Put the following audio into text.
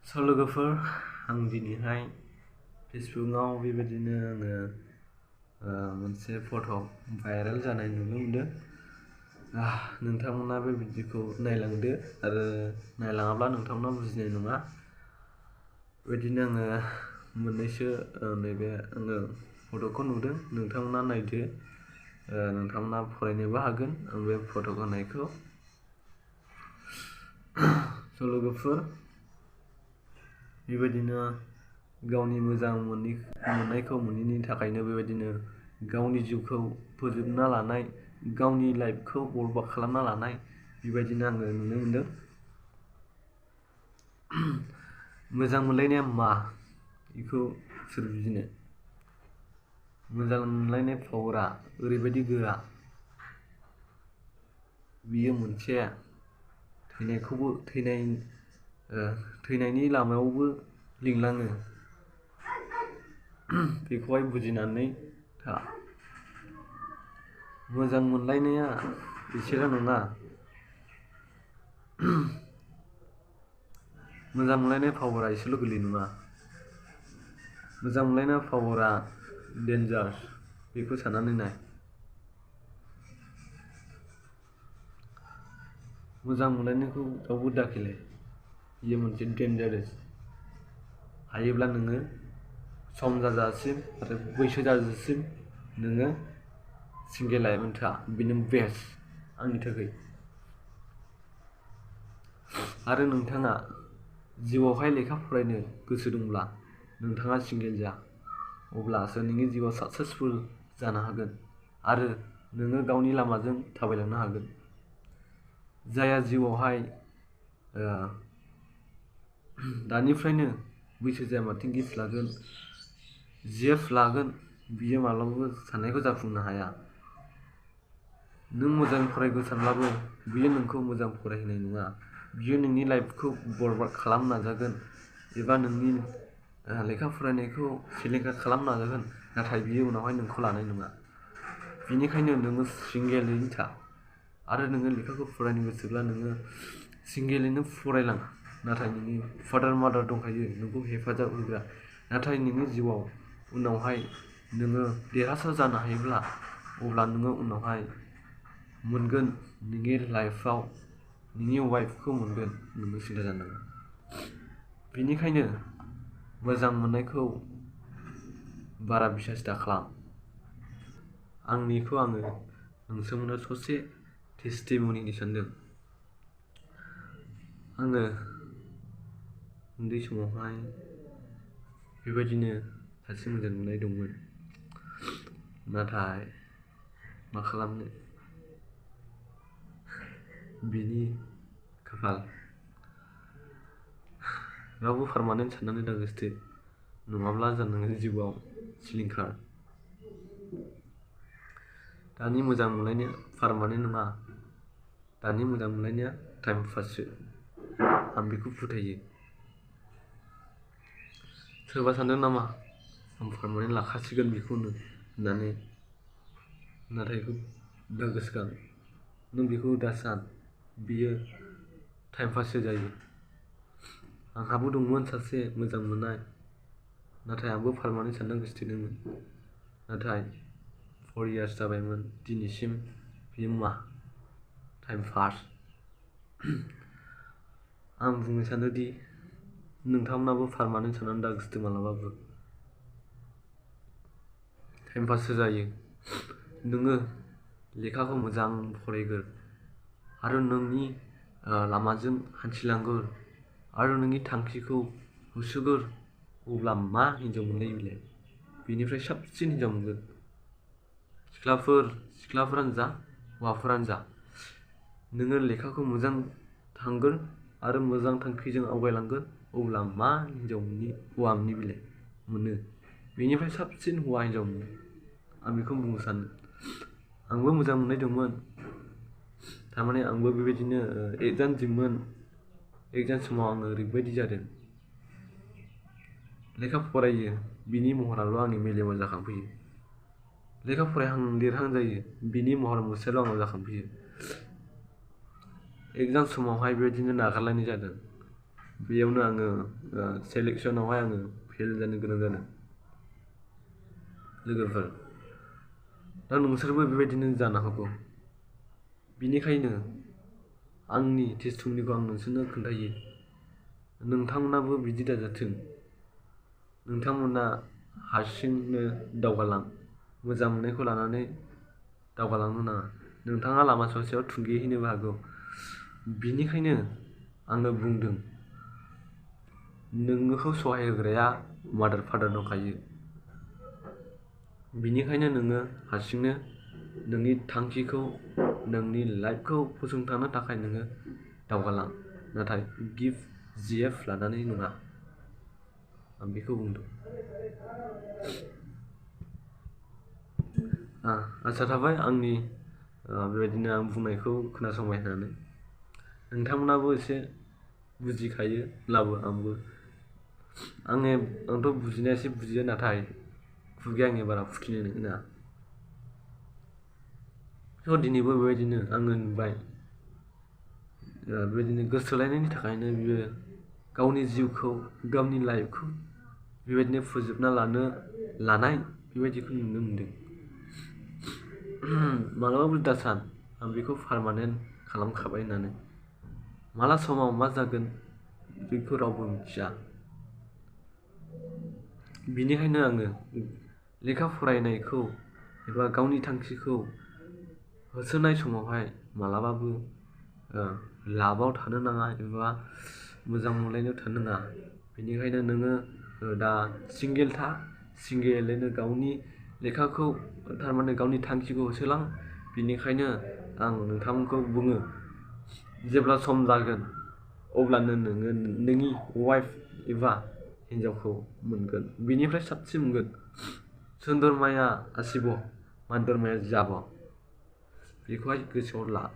स' लोगोफोर आं दिनैहाय फेसबुकआव बेबायदिनो आङो मोनसे फट' भाइरेल जानाय नुनो मोनदों। नोंथांमोना बे भिडिअखौ नायलांदो आरो नायलाङाब्ला नोंथांमोना बुजिनाय नङा। बेबायदिनो आङो मोननैसो नैबे आङो फट'खौ नुदों, नोंथांमोना नायदो, नोंथांमोना फरायनोबो हागोन आं बे फट' होनायखौ। स' लोगोफोर बेबायदिनो गावनि मोजां मोननायखौ मोनैनि थाखायनो बेबायदिनो गावनि जिउखौ फोजोबना लानाय, गावनि लाइफखौ बरबाद खालामना लानाय बेबायदिनो आङो नुनो मोनदों। मोजां मोनलायनाया मा बेखौ सोर बुजिनो? मोजां मोनलायनाय पावारा ओरैबायदि गोरा, बियो मोनसे थैनायनि लामायावबो लिंलाङो। बेखौहाय बुजिनानै था। मोजां मोनलायनाया एसेल' नङा, मोजां मोनलायनाय पावारा एसेल' गोरलै नङा। मोजां मोनलायनाय पावारा डेन्जार, बेखौ साननानै नाय। मोजां मोनलायनायखौ रावबो दाखेलाय, बेयो मोनसे डेन्जारेस। हायोब्ला नोङो सम जाजासिम आरो बैसो जाजासिम नोङो सिंगेल लाइफआवनो था, बेनो बेस्ट आंनि थाखाय। आरो नोंथाङा जिउआवहाय लेखा फरायनो गोसो दंब्ला नोंथाङा सिंगेल जा, अब्लासो नोंनि जिउआव साक्सेसफुल जानो हागोन आरो नोङो गावनि लामाजों थाबायलांनो हागोन। जायहा जिउआवहाय दानिफ्रायनो बैसो जायामाथिं गिफ्ट लागोन, जिएफ लागोन, बियो माब्लाबाबो साननायखौ जाफुंनो हाया। नों मोजां फरायगौ सानब्लाबो बियो नोंखौ मोजां फरायहोनाय नङा। बियो नोंनि लाइफखौ बरबाद खालामनो नाजागोन एबा नोंनि लेखा फरायनायखौ सिलिंखार खालामनो नाजागोन, नाथाय बियो उनावहाय नोंखौ लानाय नङा। बेनिखायनो नोङो सिंगेलैनो था आरो नोङो लेखाखौ फरायनो गोसोब्ला नोङो सिंगेलैनो फरायलां। नाथाय नोंनि फादार मादार दंखायो नोंखौ हेफाजाब होग्रा। नाथाय नोंनि जिउआव उनावहाय नोङो देरहासार जानो हायोब्ला, अब्ला नोङो उनावहाय मोनगोन नोंनि लाइफआव नोंनि वाइफखौ मोनगोन, नोङो सिन्था जानाङा। बेनिखायनो मोजां मोननायखौ बारा बिसास दाखालाम। आंनिखौ आङो नोंथांमोननो ससे टेस्टिमनि होनो सानदों। आङो उन्दै समावहाय बेबायदिनो सासे मोजां मोननाय दंमोन, नाथाय मा खालामनो, बिनि खाफाल। रावबो पारमानेन्ट साननानै दागोसथो, नङाब्ला नोङो जिउआव सिलिंखार। दानि मोजां मोनलायनाया पारमानेन्ट नङा, दानि मोजां मोनलायनाया टाइम पाससो, आं बेखौ फोथायो। सोरबा सानदों नामा आं पारमानेन्ट लाखासिगोन बेखौनो होननानै, नाथाय बेखौ दा गोसोखां, नों बेखौ दा सान, बियो टाइम पाससो जायो। आंहाबो दंमोन सासे मोजां मोननाय, नाथाय आंबो पारमानेन्ट साननो गोसोथोदोंमोन, नाथाय 4 इयार्स जाबायमोन दिनैसिम बियो मा टाइम पास। आं बुंनो सानोदि नोंथांमोनाबो पारमानेन्ट साननानै दागोसथो मालाबाबो, टाइम पाससो जायो। नोङो लेखाखौ मोजां फरायगोर आरो नोंनि लामाजों हान्थिलांगोर आरो नोंनि थांखिखौ होसोगोर, अब्ला मा हिनजाव मोनलायो बेलाय, बेनिफ्राय साबसिन हिनजाव मोनगोन। सिख्लाफोरानो जा हौवाफोरानो जा, नोङो लेखाखौ मोजां थांगोर आरो मोजां थांखिजों आवगायलांगोन, अब्ला मा हिनजाव हौवा मोननि बेलाय मोनो, बेनिफ्राय साबसिन हौवा हिनजाव मोनो। आं बेखौ बुंनो सानो। आंबो मोजां मोननाय दंमोन, थारमाने आंबो बेबायदिनो एगजाम दंमोन। एगजाम समाव आङो ओरैबायदि जादों, लेखा फरायो बिनि महराल' आंनि मेलेमाव जाखांफैयो। लेखा फरायहां लिरहां जायो, बिनि महर मुस्रियाल' आंनाव जाखांफैयो। एगजाम समावहाय बेबायदिनो नागारलायनाय जादों। बेयावनो आङो सेलेक्सनावहाय आङो फेल जानो गोनां जादों। लोगोफोर, दा नोंसोरबो बेबायदिनो जानो हागौ। बिनिखायनो आंनि टेस्टिमनिखौ आं नोंसोरनो खोन्थायो, नोंथांमोनाबो बिदि दाजाथों। नोंथांमोना हारसिंनो दावगालां, मोजां मोननायखौ लानानै दावगालांनो नाङा। नोंथाङा लामा ससेयाव थुंगेहैनोबो हागौ। बिनिखायनो आङो बुंदों, नोंखौ सहाय होग्राया मादार फादार दंखायो। बिनिखायनो नोङो हारसिंनो नोंनि थांखिखौ, नोंनि लाइफखौ फसंथानो थाखाय नोङो दावगालां, नाथाय गिफ्ट जिएफ लानानै नङा। आं बेखौ बुंदों। आसा थाबाय आंनि बेबायदिनो आं बुंनायखौ खोनासंबाय होननानै। नोंथांमोनाबो एसे बुजिखायोब्लाबो आंथ' बुजिनाया एसे बुजियो, नाथाय खुगाया आंनि बारा फुथिनो होना। दिनैबो बेबायदिनो आङो नुबाय, बेबायदिनो गोसोथोलायनायनि थाखायनो बियो गावनि जिउखौ, गावनि लाइफखौ बेबायदिनो फोजोबना लानाय बेबायदिखौ नुनो मोनदों। मालाबाबो दासान, आं बेखौ पारमानेन्ट खालामखाबाय होननानै। माला समाव मा जागोन बेखौ रावबो मिथिया। बिनिखायनो आङो लेखा फरायनायखौ एबा गावनि थांखिखौ होसोनाय समावहाय मालाबाबो लाबाव थानो नाङा एबा मोजां मोनलायनायाव थानो नाङा। बेनिखायनो नोङो दा सिंगेलैनो गावनि लेखाखौ, थारमाने गावनि थांखिखौ होसोलां। बिनिखायनो आं नोंथांमोनखौ बुङो, जेब्ला सम जागोन अब्लानो नोङो नोंनि वाइफ एबा हिन्जावखौ मोनगोन, बिनिफ्राय साबसिन मोनगोन। सोन्दोरमाया आसिब, मान्दोरमाया जाब, बेखौहाय गोसोआव ला।